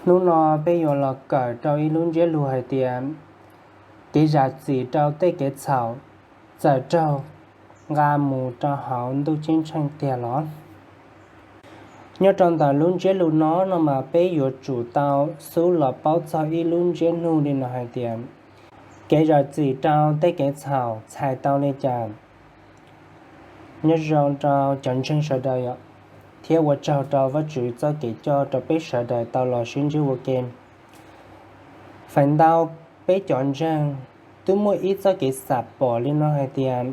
Hnub no peb yuav los kawm rau ib lub ntsiab lus hais tias kev zam txim rau tej kev txhaum txawm raug nqa mus rau hauv ntuj ceeb tsheej tiag los? Nyob rau ntawm lub ntsiab lus no no mas peb yuav tsum tau xub los paub txog ib lub ntsiab lus li no hais tias kev zam txim rau tej kev txhaum txhais tau li cas. Nyob zoo rau cov ntseeg sawv daws thiab ua tsaug rau Vajtswv txoj kev coj rau peb sawv daws tau los sib ntsib ua ke. Feem ntau peb cov ntseeg twb muaj ib txoj kev xam pom li no hais tias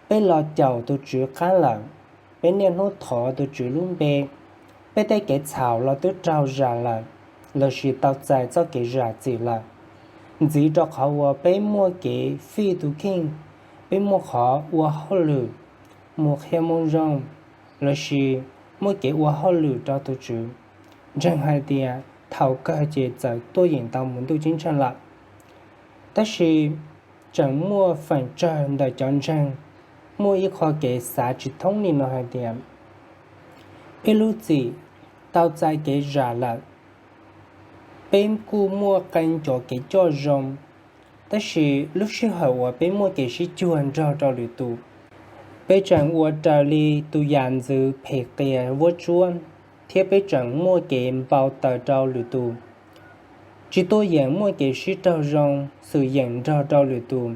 peb los caum tus Tswv qab lawm, peb niaj hnub thov tus Tswv lub npe, peb tej kev txhaum los twb raug zam lawm, lossis tau txais txoj kev zam txim lawm, ntxiv rau qhov uas peb muaj kev fij tus kheej, peb muaj qhov ua hauj lwm mus qhia moo zoo, lossis muaj kev ua hauj lwm rau tus Tswv, ntseeg hais tias thaum kawg ces txawm tuaj yeem tau mus ntuj ceeb tsheej lawm. Tab sis tseem muaj feem tsawg ntawm cov ntseeg muaj ib qho kev xav tsis thoob li no hais tias peb lub txim tau txais kev zam lawm, peb kuj muaj qee cov kev coj zoo, tab sis lub sij hawm uas peb muaj kev sib cuag nrog rau lwm tus, peb tseem ua raws li tus yam ntxwv phem qias vuab tsuab, thiab peb tseem muaj kev npau taws rau lwm tus, tsis tuaj yeem muaj kev sib raug zoo xwm yeem nrog rau lwm tus,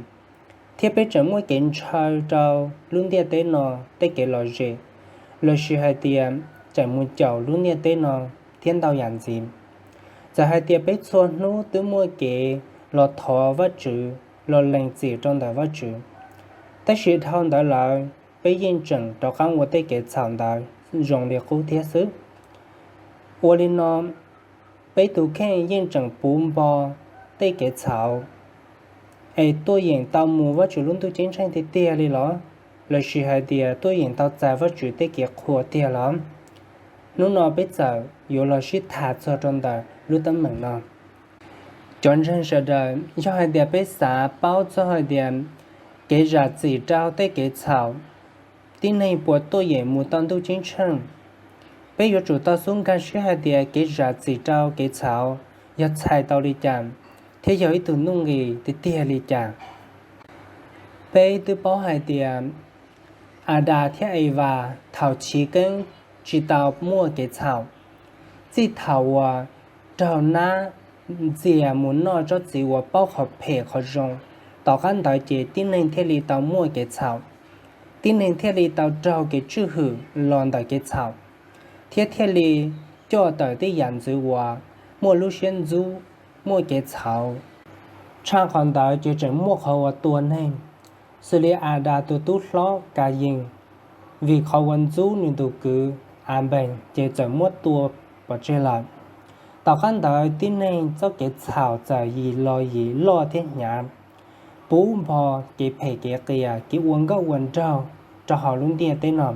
thiab peb tseem muaj kev ntshaw rau lub ntiaj teb no tej kev lom zem, lossis hais tias tseem mus caum lub ntiaj teb no thiab ntau yam ntxiv. Txawm hais tias peb txhua hnub twb muaj kev los thov Vajtswv, los lees txim rau ntawm Vajtswv, tab sis dhau ntawd lawm peb yeej tseem rov qab ua tej kev txhaum ntawd zoo li qub thiab xwb. Ua li no, peb tus kheej yeej tseem puv npo tej kev txhaum, es tuaj yeem tau mus Vajtswv lub ntuj ceeb tsheej tiag tiag li los? Lossis hais tias tuaj yeem tau txais Vajtswv tej kev qhuas tiag los? Hnub no peb txawm yuav los sib tham txog rau ntawm lub teeb meem no. Cov ntseeg sawv daws, yog hais tias peb xav paub txog hais tias kev zam txim rau tej kev txhaum, tib neeg puas tuaj yeem mus tau ntuj ceeb tsheej, peb yuav tsum tau xub nkag siab hais tias kev zam txim rau kev txhaum yog txhais tau li cas, thiab yog ib tug nuj nqis tiag tiag li cas. Peb twb paub hais tias Adas thiab Evas thaum chiv keeb tsis tau muaj kev txhaum. Txij thaum uas raug nab ntxias mus noj tsob txiv uas paub qhov phem qhov zoo, tom qab ntawd ces tib neeg thiaj li tau muaj kev txhaum. Tib neeg thiaj li tau raug kev tswj hwm los ntawm kev txhaum, thiab thiaj li coj tawm tej yam ntxwv uas muaj lub siab ntxub, muaj kev txhaum. Tshaj qhov ntawd ces tseem muaj qhov uas tua neeg, xws li Adas tus tub hlob Kayees, vim qhov uas ntxub nws tus kwv Anpees ces txawm muab tua pov tseg lawm. Tom qab ntawd tib neeg txoj kev txhaum txawm yim los yim loj thiab hnyav, puv npo kev phem kev qias, kev ua nkauj ua nraug rau hauv lub ntiaj teb no.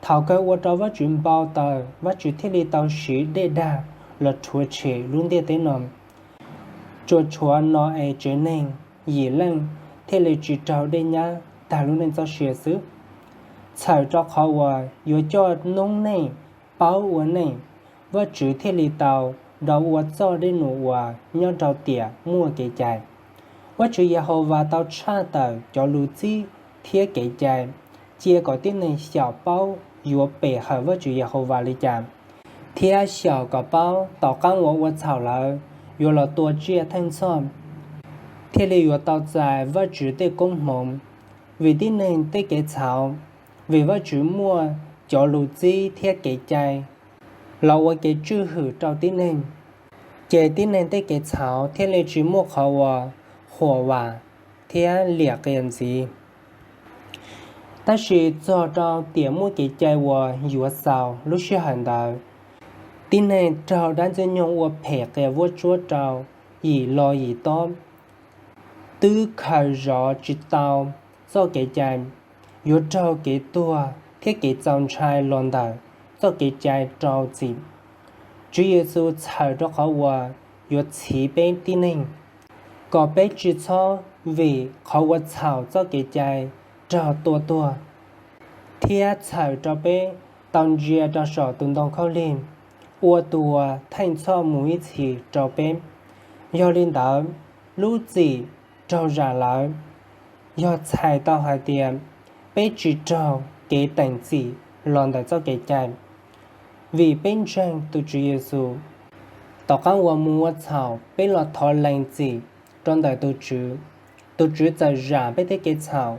Thaum kawg ua rau Vajtswv npau taws, Vajtswv thiaj li tau siv dej dag los rhuav tshem lub ntiaj teb no. Tsuas tshuav No-es tsev neeg yim leej thiaj li tsis raug dej nyab tag lub neej txoj sia xwb. Txhawm rau qhov uas yuav coj noob neej paub ua neej, Vajtswv thiaj li tau do ua txoj dej num uas nyob rau tiam muaj kev cai. Vajtswv Yehauvas tau tshaj tawm cov lus txib thiab kev cai, cia kom tib neeg xyaum paub yuav pe hawm Vajtswv Yehauvas li cas, thiab xyaum kom paub tom qab uas ua txhaum lawm yuav los tua tsiaj theej txhoj, thiaj li yuav tau txais Vajtswv tej koob hmoov. Vim tib neeg tej kev txhaum, vim Vajtswv muaj cov lus txib thiab kev cai los ua kev tswj hwm rau tib neeg, ces tib neeg tej kev txhaum thiaj li tsis muaj qhov uas huam vam thiab liam qias ntxiv. Tab sis txog rau tiam muaj kev cai uas yuav xaus lub sij hawm ntawd, tib neeg raug dab ntxwg nyoog ua phem qias vuab tsuab rau yim los yim tob, twb khaws zov tsis tau txoj kev cai, yuav raug kev tuag thiab kev txaus ntshai los ntawm txoj kev cai rau txim. Tswv Yexus txhawm rau qhov uas yuav txhiv peb tib neeg, kom peb tsis txhob vim qhov ua txhaum txoj kev cai raug tua tuag, thiab txhawm rau peb tau ntsia rau saum tus ntoo khaub lig, ua tuag theej txhoj mus ib txhis rau peb. Yog li ntawd, lub txim raug zam lawm yog txhais tau hais tias peb tsis raug kev teem txim los ntawm txoj kev cai, vim peb ntseeg tus Tswv Yexus. Tom qab uas mus ua txhaum, peb los thov lees txim rau ntawm tus Tswv, tus Tswv txawm zam peb tej kev txhaum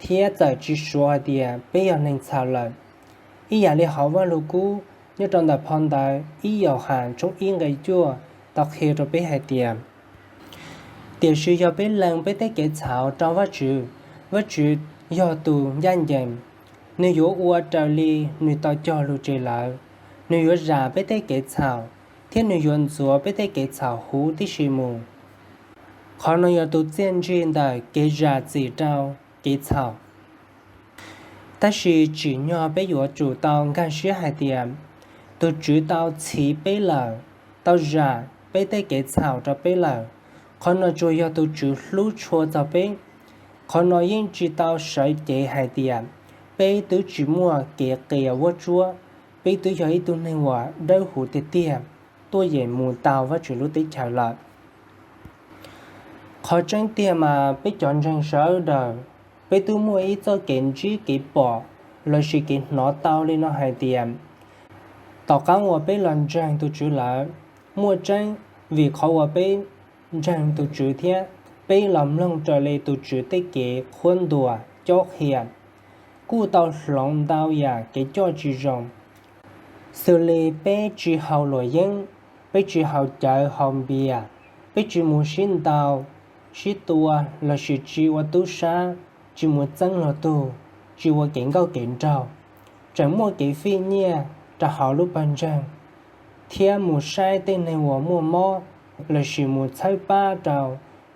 thiab txawm tsis suav hais tias peb yog neeg txhaum lawm. Ib yam li hauv Vajluskub nyob rau ntawm phau ntawv ib Yauhas tshooj ib nqe cuaj tau qhia rau peb hais tias, tiam sis yog peb lees peb tej kev txhaum rau Vajtswv, Vajtswv yog tus ncaj ncees, nws yuav ua raws li nws tau cog lus tseg lawm. Nws yuav zam peb tej kev txhaum, thiab nws yuav ntxuav peb tej kev txhaum huv tib si mus. Qhov no yog tus txiaj ntsig ntawm kev zam txim rau kev txhaum. Tab sis tsim nyog peb yuav tsum tau nkag siab hais tias tus Tswv tau txhiv peb lawm, tau zam peb tej kev txhaum rau peb lawm. Qhov no tsuas yog tus Tswv hlub tshua txog peb. Qhov no yeej tsis tau sawv cev hais tias peb twb tsis muaj kev qias vuab tsuab, peb twb yog ib tug neeg uas dawb huv tiag tiag, tuaj yeem mus tau Vajtswv lub teb chaws lawm. Qhov tseeb tiag mas peb cov ntseeg sawv daws, peb twb muaj ib txoj kev ntsib kev pom lossis kev hnov tau li no hais tias, tom qab uas peb los ntseeg tus Tswv lawm, muaj tseeb, vim qhov uas peb ntseeg tus Tswv thiab peb los mloog raws li tus Tswv tej kev qhuab ntuas cob qhia, kuj tau hloov ntau yam kev coj tsis zoo, xws li peb tsis haus luam yeeb, peb tsis haus cawv haus npias, peb tsis mus sib ntaus sib tua lossis tsis ua tub sab, tsis mus txeeb luag tug, tsis ua kev nkauj kev nraug. Tseem muaj kev fij nyiaj rau hauv lub pawg ntseeg, thiab mus saib tej neeg uas muaj mob lossis mus txhawb pab rau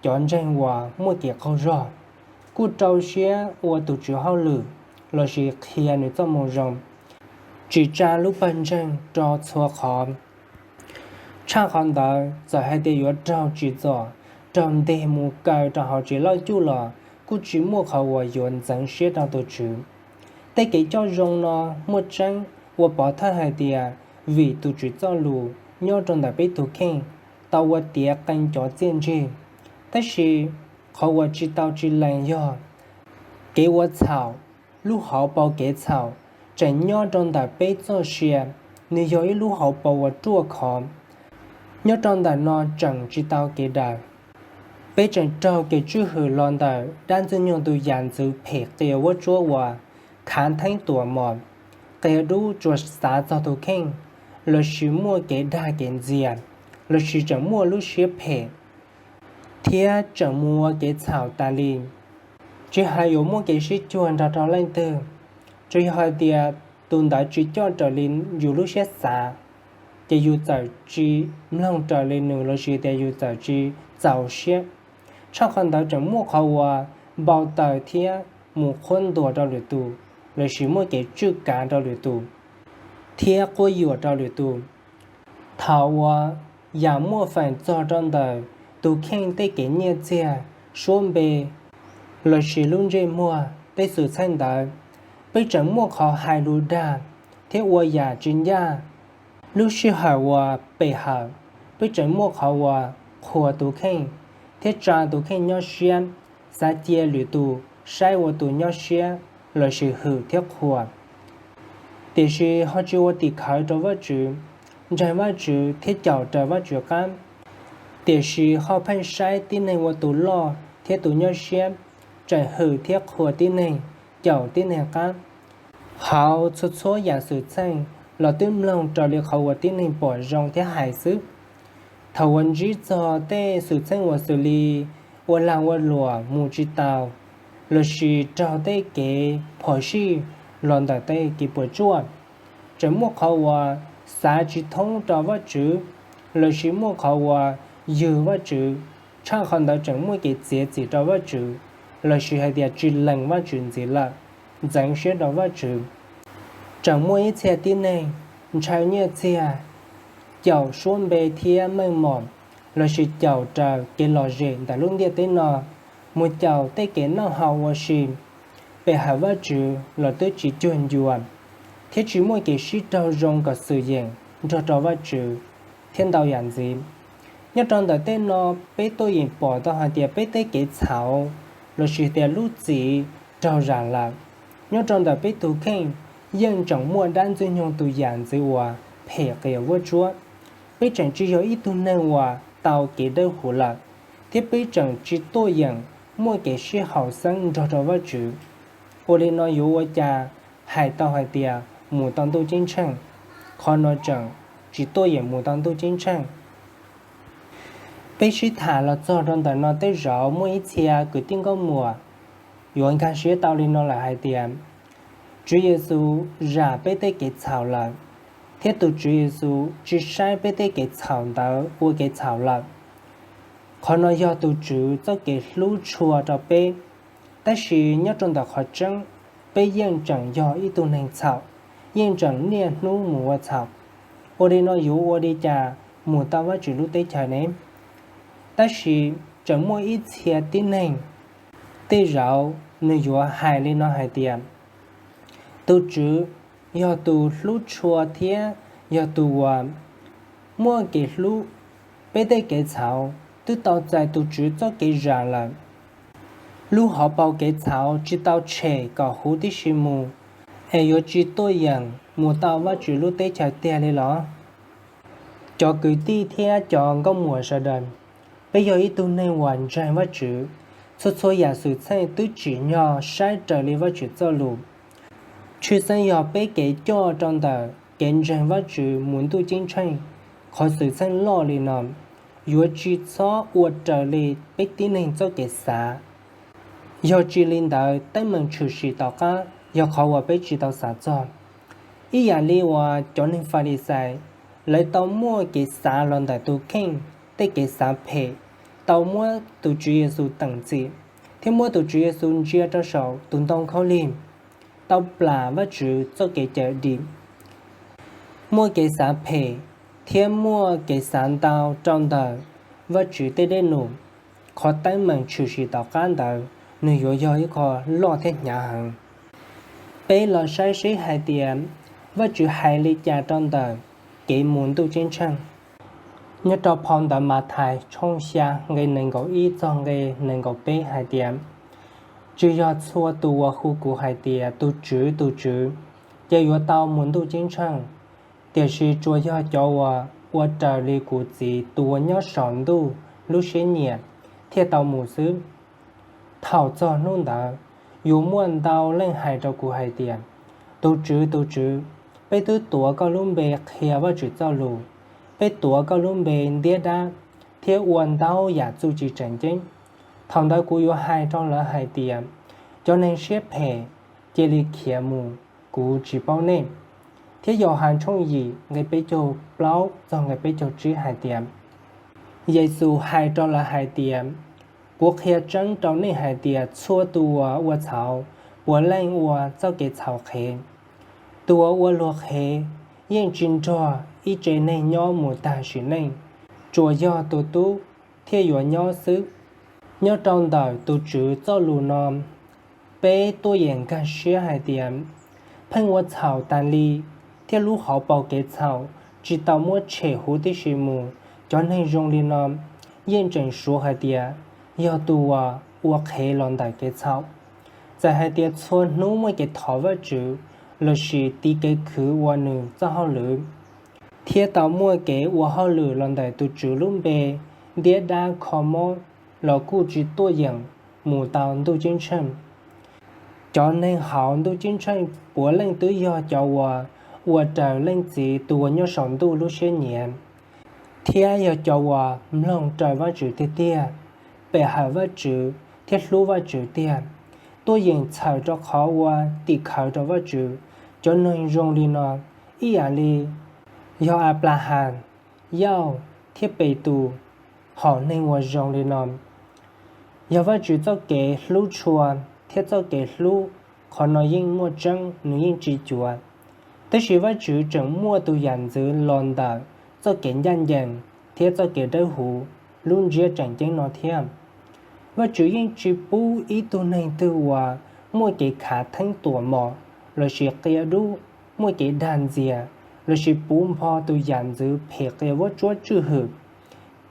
cov ntseeg uas muaj kev qaug zog, kuj rau siab ua tus Tswv hauj lwm lossis qhia Nws txoj moo zoo, tsis tsa lub pawg ntseeg rau txhua qhov. Tshaj qhov ntawd, txawm hais tias yuav raug tsim txom, raug nteg mus kaw rau hauv tsev loj cuj los kuj tsis muaj qhov uas yuav ntxeev siab rau tus Tswv. Tej kev coj zoo no muaj tseeb, ua pov thawj hais tias vim tus Tswv txoj lus nyob rau ntawm peb tus kheej tau ua tiav qee cov txiaj ntsig. Tab sis qhov uas tsis tau tsis lees yog kev ua txhaum, lub hauv paus kev txhaum tseem nyob rau ntawm peb txoj sia, nws yog ib lub hauv paus uas ruaj khov. Nyob rau ntawm no tseem tsis tau kev daws. Peb tseem raug kev tswj hwm los ntawm dab ntxwg nyoog tus yam ntxwv phem qias vuab tsuab uas khav theeb tuam mom, qia dub tsuas xav txog tus kheej, lossis muaj kev dag kev ntxias, lossis tseem muaj lub siab phem, thiab tseem mus ua kev txhaum tas li. Tsis hais yuav muaj kev sib cuag nrog rau leej twg, tsuas yog hais tias tus ntawd tsis coj raws li yus lub siab xav, ces yus txawm tsis mloog raws li nws lossis tias yus txawm tsis txaus siab. Tshaj qhov ntawd tseem muaj qhov uas npau taws thiab mus qhuab ntuas rau lwm tus, lossis muaj kev tswj kav rau lwm tus, thiab quab yuam rau lwm tus. Thaum uas yam muaj feem txog rau ntawm tus kheej tej kev nyiaj txiag, suab npe, lossis lub ntsej muag tej xwm txheej ntawd, peb tseem muaj qhov hais lus dag thiab ua yam tsis ncaj. Lub sij hawm uas pe hawm, peb tseem muaj qhov uas qhuas tus kheej thiab tsa tus kheej nyob siab, xav cia lwm tus saib ua tus nyob siab lossis hwm thiab qhuas, tiam sis ho tsis ua tim khawv rau Vajtswv, ntseeg Vajtswv thiab caum raws Vajtswv qab, tiam sis ho pheej saib tib neeg ua tus loj thiab tus nyob siab, tseem hwm thiab qhuas tib neeg, caum tib neeg qab. Hauv txhua txhua yam xwm txheej los twb mloog raws li qhov uas tib neeg pom zoo thiab hais xwb. Thaum uas ntsib txog tej xwm txheej uas xws li ua lag ua luam mus tsis taus, lossis raug tej kev phom sij los ntawm tej kev puas tsuaj, tseem muaj qhov uas xav tsis thoob rau Vajtswv, lossis muaj qhov uas ywg Vajtswv, tshaj qhov ntawd tseem muaj kev txiav txim rau Vajtswv, lossis hais tias tsis lees Vajtswv ntxiv lawm, ntxeev siab rau Vajtswv. Tseem muaj ib txhia tib neeg ntshaw nyiaj txiag, caum suab npe thiab meej mom, lossis caum raws kev lom zem ntawm lub ntiaj teb no, mus caum tej kev noj haus ua si, pe hawm Vajtswv los twb tsis cuag ncua, thiab tsis muaj kev sib raug zoo kom xwm yeem. nrog rau Vajtswv thiab ntau yam ntxiv. Nyob rau ntawm tej no, peb tuaj yeem pom tau hais tias peb tej kev txhaum lossis tias lub txim raug zam lawm. Nyob rau ntawm peb tus kheej yeej tseem muaj dab ntxwg nyoog tus yam ntxiv uas phem qias vuab tsuab. Peb tseem tsis yog ib tug neeg uas tau kev dawb huv lawm, thiab peb tseem tsis tuaj yeem muaj kev sib haum xeeb nrog rau Vajtswv. Ua li no yuav ua cas hais tau hais tias mus tau ntuj ceeb tsheej? Qhov no tseem tsis tuaj yeem mus tau ntuj ceeb tsheej. Peb sib tham los txog rau ntawm no, tej zaum muaj ib txhia kwv tij nkauj muam yuav nkag siab tau li no lawm hais tias, Tswv Yexus zam peb tej kev txhaum lawm, thiab tus Tswv Yexus tsis saib peb tej kev txhaum ntawd ua kev txhaum lawm. Qhov no yog tus Tswv txoj kev hlub tshua rau peb. Tab sis nyob rau ntawm qhov tseeb, peb yeej tseem yog ib tug neeg txhaum, yeej tseem niaj hnub mus ua txhaum. Ua li no yuav ua li cas mus tau Vajtswv lub teb chaws ne? Tab sis tseem muaj ib txhia tib neeg, tej zaum nws yuav hais li no hais tias, tus Tswv yog tus hlub tshua thiab yog tus uas muaj kev hlub. Peb tej kev txhaum twb tau txais tus Tswv txoj kev zam lawm. Lub hauv paus kev txhaum tsis tau tshem kom huv tib si mus, es yuav tsis tuaj yeem mus tau Vajtswv lub teb chaws tiag li los? Cov kwv tij thiab cov nkauj muam sawv daws, peb yog ib tug neeg uas ntseeg Vajtswv. Txhua txhua yam xwm txheej twb tsim nyog saib raws li Vajtswv txoj lus. Tshwj xeeb yog peb kev coj rau ntawm kev ntseeg Vajtswv mus ntuj ceeb tsheej, qhov xwm txheej loj li no yuav tsis txhob ua raws li peb tib neeg txoj kev xav. Yog tsis li ntawd, teeb meem tshwm sim tom qab yog qhov uas peb tsis tau xav txog. Ib yam li uas cov neeg Falixais, lawv tau muaj kev xav los ntawm tus kheej tej kev xav phem, tau muab tus Tswv Yexus teem txim, thiab muab tus Tswv Yexus ntsia rau saum tus ntoo khaub lig, tau plam Vajtswv txoj kev cawm dim. Muaj kev xav phem thiab muaj kev xav ntau rau ntawm Vajtswv tej dej num, qhov teeb meem tshwm sim tom qab ntawd nws yuav yog ib qho loj thiab hnyav heev. Peb los saib seb hais tias Vajtswv hais li cas rau ntawm kev mus ntuj ceeb tsheej. Nyob rau phau ntawv Mathais tshooj xya nqe nees nkaum ib txog nqe nees nkaum peb hais tias, Tsis yog txhua tus uas hu kuv hais tias, tus Tswv, tus Tswv, ces yuav tau mus ntuj ceeb tsheej, tiam sis tsuas yog cov uas ua raws li kuv Txiv tus uas nyob saum ntuj lub siab nyiam thiaj tau mus xwb. Thaum txog hnub ntawd, yuav muaj ntau leej hais rau kuv hais tias, Tus Tswv, tus Tswv, peb twb tuav koj lub npe qhia Vajtswv txoj lus, peb tuav koj lub npe ntiab dab thiab ua ntau yam txuj ci tseem ceeb. Thaum ntawd kuv yuav hais rau lawv hais tias, Cov neeg siab phem, cia li khiav mus, kuv tsis paub nej. Thiab Yauhas tshooj yim nqe peb caug plaub txog nqe peb caug tsib hais tias, Yexus hais rau lawv hais tias, Kuv qhia tseeb rau nej hais tias txhua tus uas ua txhaum puav leej ua txoj kev txhaum qhev. Tus uas ua luag qhev yeej tsis nrog ib tse neeg nyob mus tag sim neej, tsuas yog tus tub thiaj yuav nyob xwb. Nyob rau ntawm tus Tswv txoj lus no, peb tuaj yeem nkag siab hais tias, pheej ua txhaum tas li, thiab lub hauv paus kev txhaum tsis tau muab tshem huv tib si mus. Cov neeg zoo li no yeej tseem suav hais tias yog tus uas ua qhev los ntawm kev txhaum. Txawm hais tias txhua hnub muaj kev thov Vajtswv lossis tiv kev khwv ua nws txoj hauj lwm, thiab tau muaj kev ua hauj lwm los ntawm tus Tswv lub npe ntiab dab kho mob los kuj tsis tuaj yeem mus tau ntuj ceeb tsheej. Cov neeg hauv ntuj ceeb tsheej puav leej twb yog cov uas ua raws Leej Txiv tus uas nyob saum ntuj lub siab nyiam, thiab yog cov uas mloog raws Vajtswv tiag tiag, pe hawm Vajtswv thiab hlub Vajtswv tiag, tuaj yeem txhawm rau qhov ua tim khawv rau Vajtswv. Cov neeg zoo li no ib yam li yog Anplahas, Yauj thiab Petus. Hom neeg uas zoo li no, yog Vajtswv txoj kev hlub tshua thiab txoj kev hlub, qhov no yeej muaj tseeb, nws yeej tsis cuav. Tab sis Vajtswv tseem muaj tus yam ntxwv los ntawm txoj kev ncaj ncees thiab txoj kev dawb huv, lub ntsiab tseem ceeb no thiab. Vajtswv yeej tsis pub ib tug neeg twg uas muaj kev khav theeb tuam mom lossis qia dub, muaj kev dag ntxias, lossis puv npo tus yam ntxwv phem qias vuab tsuab tswj hwm.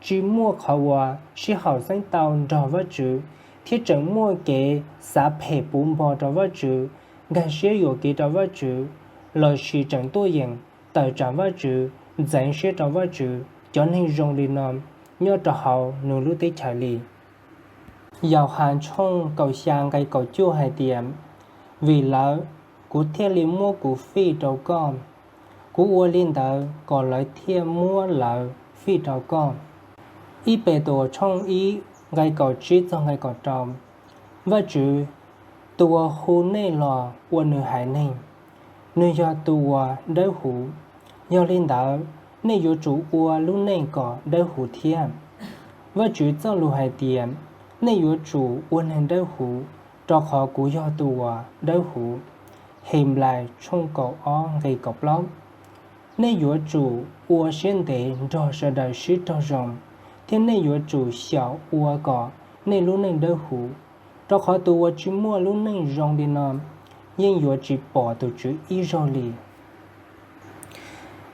Tsis muaj qhov uas sib haum xeeb tau nrog Vajtswv, thiab tseem muaj kev xav phem puv npo rau Vajtswv, nkag siab yuam kev rau Vajtswv, lossis tseem tuaj yeem tawm tsam Vajtswv, ntxeev siab rau Vajtswv. Cov neeg zoo li no nyob rau hauv nws lub teb chaws li. Yauhas tshooj kaum xya nqe kaum cuaj hais tias, vim lawv, kuv thiaj li muab kuv fij rau koj. Kuv ua li ntawd kom lawv thiaj muab lawv fij rau koj. Ib Petus tshooj ib nqe kaum tsib txog nqe kaum rau. Vajtswv, tus uas hu nej los ua nws haiv neeg, nws yog tus uas dawb huv. Yog li ntawd, nej yuav tsum ua lub neej kom dawb huv thiab. Vajtswv txoj lus hais tias, nej yuav tsum ua neeg dawb huv, rau qhov kuv yog tus uas dawb huv. Henplais tshooj kaum ob nqe kaum plaub. Nej yuav tsum ua siab ntev nrog sawv daws sib raug zoo, thiab nej yuav tsum xyaum ua kom nej lub neej dawb huv, rau qhov tus uas tsis muaj lub neej zoo li no yeej yuav tsis pom tus Tswv ib zaug li.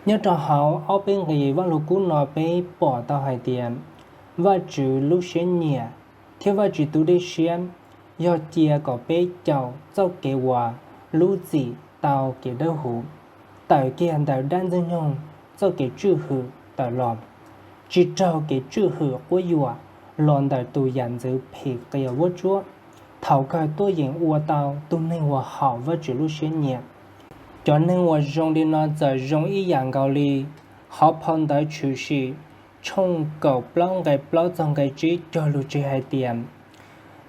Nyob rau hauv ob peb nqe Vajluskub no peb pom tau hais tias Vajtswv lub siab nyiam thiab Vajtswv tus dej siab yog cia kom peb caum txoj kev uas lub txim tau kev dawb huv, tawm kiag ntawm dab ntxwg nyoog txoj kev tswj hwm tawm los, tsis raug kev tswj hwm quab yuam los ntawm tus yam ntxwv phem qias vuab tsuab, thaum kawg tuaj yeem ua tau tus neeg uas haum Vajtswv lub siab nyiam. Cov neeg uas zoo li no txawm zoo ib yam nkaus li hauv phau ntawv Tshwm Sim tshooj kaum plaub nqe plaub txog nqe tsib cog lus tseg hais tias,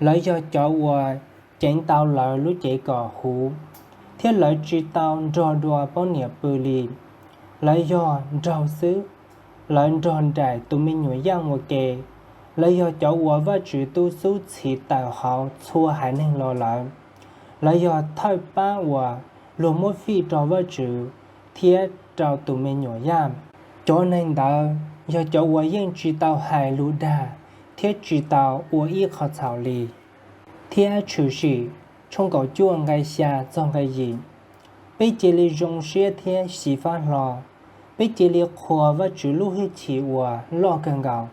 lawv yog cov uas ceev tau lawv lub cev kom huv, thiab lawv tsis tau nrog dua poj niam pw li. Lawv yog nraug xwb, lawv nrog nraim tus me nyuam yaj ua ke. Lawv yog cov uas Vajtswv tus xub txhiv tawm hauv txhua haiv neeg los lawm. Lawv yog thawj pab uas luag muab fij rau Vajtswv thiab rau tus me nyuam yaj. Cov neeg ntawd yog cov uas yeej tsis tau hais lus dag thiab tsis tau ua ib qho txhaum li. Thiab Tshwm Sim tshooj kaum cuaj nqe xya txog nqe yim, peb cia li zoo siab thiab xyiv fab hlo, peb cia li qhuas Vajtswv lub hwj chim uas loj kawg nkaus,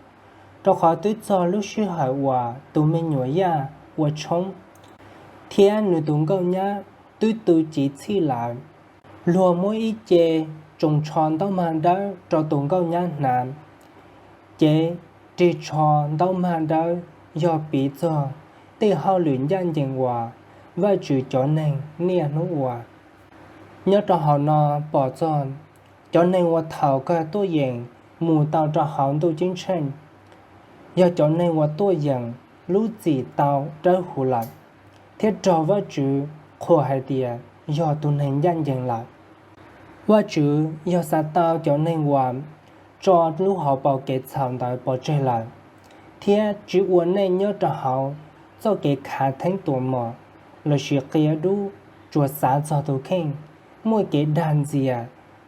rau qhov twb txog lub sij hawm uas tus me nyuam yaj ua tshoob, thiab nws tus nkauj nyab twb tu cev txhij lawm. Luag muab ib ce tsoos tsho ntaub mag dawb rau tus nkauj nyab hnav. Cev rig tsho ntaub mag dawb yog piv txog tej hauj lwm ncaj ncees uas Vajtswv cov neeg niaj hnub ua. Nyob rau hauv no pom txog cov neeg uas thaum kawg tuaj yeem mus tau rau hauv ntuj ceeb tsheej, yog cov neeg uas tuaj yeem lub txim tau dawb huv lawm, thiab raug Vajtswv qhuas hais tias yog tus neeg ncaj ncees lawm. Vajtswv yog xav tau cov neeg uas tso lub hauv paus kev txhaum ntawd pov tseg lawm, thiab tsis ua neej nyob rau hauv txoj kev khav theeb tuas mom lossis qia dub, tsuas xav txog tus kheej, muaj kev dag ntxias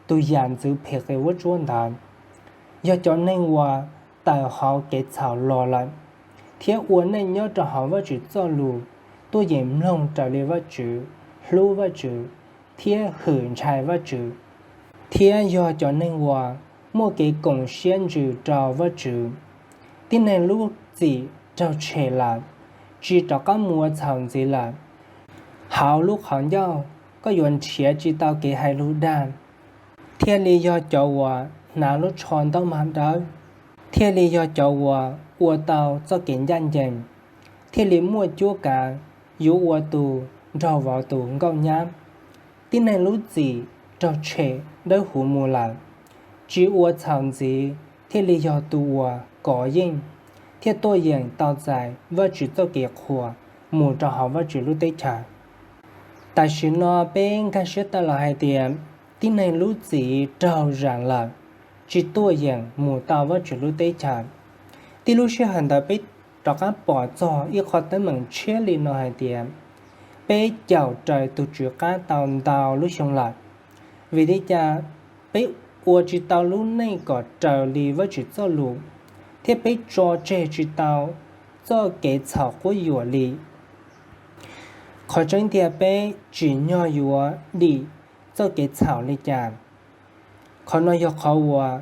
tus yam ntxwv phem qias vuab tsuab ntawd. Yog cov neeg uas tawm hauv kev txhaum los lawm, thiab ua neej nyob rau hauv Vajtswv txoj lus, tuaj yeem mloog raws li Vajtswv, hlub Vajtswv, thiab hwm ntshai Vajtswv, thiab yog cov neeg uas muaj kev koom siab ntsws rau Vajtswv. Tib neeg lub txim raug tshem lawm, tsis rov qab mus ua txhaum ntxiv lawm. Hauv lub qhov ncauj koj yuav nrhiav tsis tau kev hais lus dag, thiaj li yog cov uas hnav lub tsho ntaub mag dawb, thiaj li yog cov uas ua tau txoj kev ncaj ncees, thiaj li muaj cuab kav yuav ua tus nraug vauv tus nkauj nyab. Tib neeg lub txim raug tshem dawb huv mus lawm, tsis ua txhaum ntxiv thiaj li yog tus uas kov yeej, thiaj tuaj yeem tau txais Vajtswv txoj kev qhuas mus rau hauv Vajtswv lub teb chaws. Tam sim no peb nkag siab tawm los hais tias tib neeg lub txim raug zam lawm, tsis tuaj yeem mus tau Vajtswv lub teb chaws. Tib lub sij hawm ntawd peb rov qab pom txog ib qho teeb meem tshiab li no hais tias, peb caum raws tus Tswv qab tau ntau lub xyoo lawm. Vim li cas peb ua tsis tau lub neej kom raws li Vajtswv txoj lus, thiab peb tso tseg tsis tau txoj kev txhaum quab yuam li? Qhov tseeb tiag peb tsim nyog yuav dim txoj kev txhaum li cas? Qhov no yog qhov uas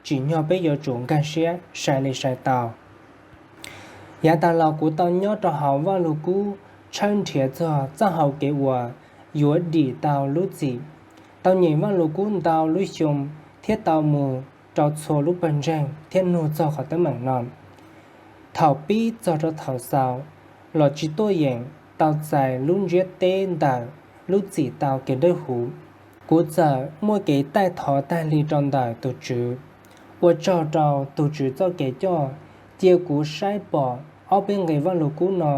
tsim nyog peb yuav tsum nkag siab sai li sai tau. Yav tas los kuv tau nyob rau hauv Vaj Lug Kub tshawb nrhiav txog txoj hau kev uas yuav dim tau lub txim, tau nyeem Vaj Lug Kub ntau lub xyoo thiab tau mus rau txhua lub pawg ntseeg thiab nug txog qhov teeb meem no. Thaum pib txog rau thaum xaus los tsis tuaj yeem tau txais lub ntsiab teb ntawm lub txim tau kev dawb huv. Kuv txawm muaj kev taij thov tag li rau ntawm tus Tswv. Ua tsaug rau tus Tswv txoj kev coj cia kuv saib pom ob peb nqe Vaj Lug Kub no,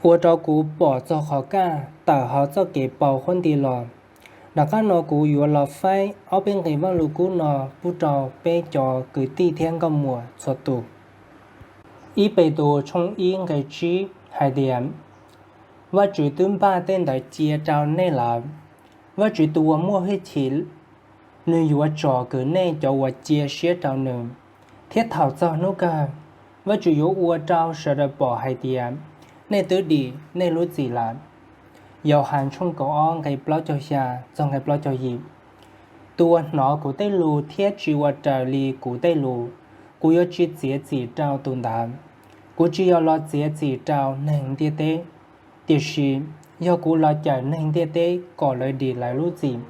ua rau kuv pom txog qhov kaj tawm hauv txoj kev pauv huab nti los. Tom qab no kuv yuav los faib ob peb nqe Vaj Lug Kub no pub rau peb cov kwv tij thiab nkauj muam txhua tus. Ib Petus tshooj ib nqe tsib hais tias, Vajtswv twb npaj tej ntawd cia rau nej lawm. Vajtswv tus uas muaj hwj chim, nws yuav tsom kwm nej cov uas cia siab rau nws, thiab thaum txog hnub kawg, Vajtswv yuav ua rau sawv daws pom hais tias nej twb dim nej lub txim lawm. Yauhas tshooj kaum ob nqe plaub caug xya txog nqe plaub caug yim. Tus uas hnov kuv tej lus thiab tsis ua raws li kuv tej lus, kuv yuav tsis txiav txim rau tus ntawd. Kuv tsis yog los txiav txim rau neeg ntiaj teb, tiam sis yog kuv los cawm neeg ntiaj teb kom lawv dim lawv lub txim.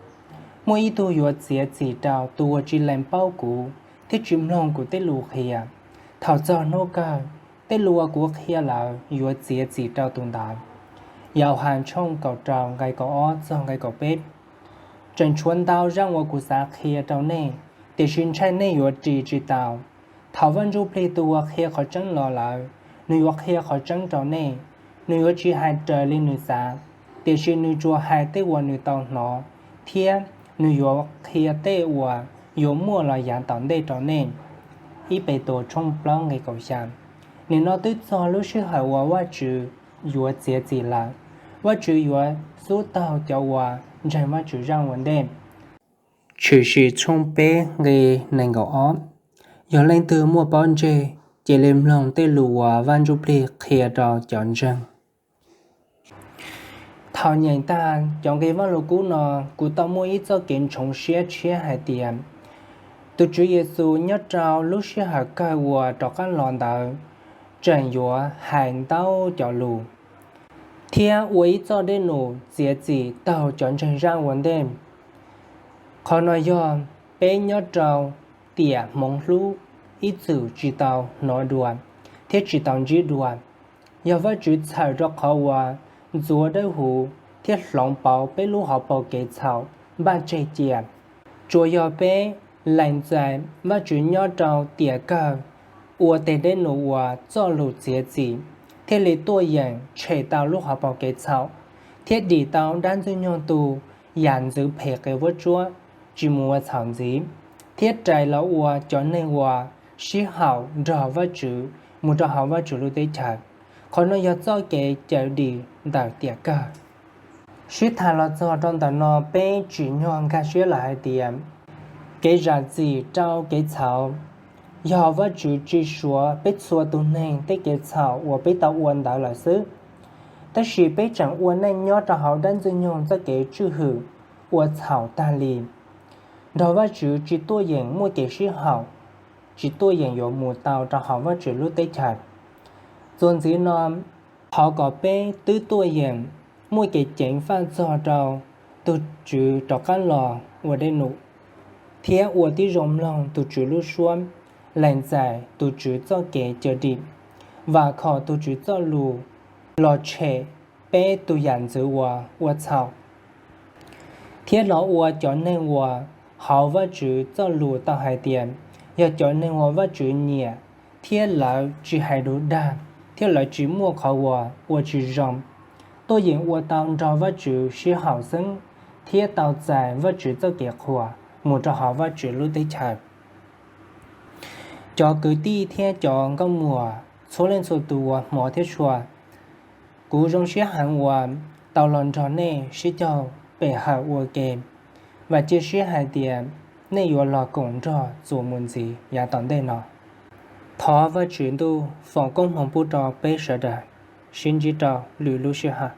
Muaj ib tug yuav txiav txim rau tus uas tsis lees paub kuv thiab tsis mloog kuv tej lus qhia. Thaum txog hnub kawg, tej lus uas kuv qhia lawm yuav txiav txim rau tus ntawd. Yauhas tshooj kaum rau nqe kaum ob txog nqe kaum peb. Tseem tshuav ntau zaj uas kuv xav qhia rau nej, tiam sis ntshai nej yuav ris tsis taus. Thaum Vaj Ntsujplig tus uas qhia qhov tseeb los lawm, nws yuav qhia qhov tseeb rau nej. Nws yuav tsis hais raws li nws xav, tiam sis nws tsuas hais tej uas nws tau hnov, thiab nws yuav qhia tej uas yuav muaj los yav tom ntej rau nej. Ib Petus tshooj plaub nqe kaum xya. Nim no twb txog lub sij hawm uas Vajtswv yuav txiav txim lawm. Vajtswv yuav xub taug cov uas ntseeg Vajtswv zaj ua ntej. Tshwm Sim tshooj peb nqe nees nkaum ob. Yog leej twg muaj pob ntseg, cia li mloog tej lus uas Vaj Ntsujplig qhia rau cov ntseeg. Thaum nyeem tag cov nqe Vaj Lug Kub no, kuv tau muaj ib txoj kev ntsoov siab tshiab hais tias tus Tswv Yexus nyob rau lub sij hawm kawg uas rov qab los ntawd tseem yuav hais ntau cov lus thiab ua ib txoj dej num txiav txim taug cov ntseeg zaj ua ntej. Qhov no yog peb nyob rau tiam hmoov hlub ib txwm tsis tau hnov dua thiab tsis tau ntsib dua. Yog Vajtswv txhawm rau qhov uas ntxuav dawb huv thiab hloov pauv peb lub hauv paus kev txhaum npaj tseg cia. Tsuas yog peb lees txais Vajtswv nyob rau tiam kawg ua tej dej num uas txoj lus txiav txim thiaj li tuaj yeem tshem tau lub hauv paus kev txhaum thiab dim tau dab Ntxwg Nyoog tus yam ntxwv phem qias vuab tsuab tsis mus ua txhaum ntxiv, thiab rais los ua cov neeg uas sib haum nrog Vajtswv mus rau hauv Vajtswv lub teb chaws. Qhov no yog txoj kev cawm dim ntawm tiam kawg. Sib tham los txog rau ntawm no, peb tsim nyog nkag siab lawm hais tias kev zam txim rau kev txhaum yog Vajtswv tsis suav peb txhua tus neeg tej kev txhaum uas peb tau ua ntawd lawm xwb. Tab sis peb tseem ua neej nyob rau hauv dab Ntxwg Nyoog txoj kev tswj hwm ua txhaum tag li, nrog Vajtswv tsis tuaj yeem muaj kev sib haum, tsis tuaj yeem yuav mus tau rau hauv Vajtswv lub teb chaws. Txuas ntxiv no, thov kom peb twb tuaj yeem muaj kev ceev faj txog rau tus Tswv rov qab los ua dej num, thiab ua tib zoo mloog tus Tswv lub suab, lees txais tus Tswv txoj kev cawm dim, vam khom tus Tswv txoj lus los tshem peb tus yam ntxwv uas ua txhaum, thiab los ua cov neeg uas hauv Vajtswv txoj lus tau hais tias yog cov neeg uas Vajtswv nyiam thiab lawv tsis hais dug dag thiab lawv tsis muaj qhov uas ua tsis zoo, tuaj yeem ua tau nrog Vajtswv sib haum xeeb thiab tau txais Vajtswv txoj kev qhuas mus rau hauv Vajtswv lub teb chaws. Cov kwv tij thiab cov nkauj muam txhua leej txhua tus uas hmov thiab tshua, kuv zoo siab heev uas tau los nrog nej sib caug pem hawm ua ke. Vam cia siab hais tias nej yuav los koom nrog txuas mus ntxiv yav tom ntej no. Thov Vajtswv Ntuj foom koob hmoov pub rau peb sawv daws. Sib ntsib rau lwm lub sij hawm.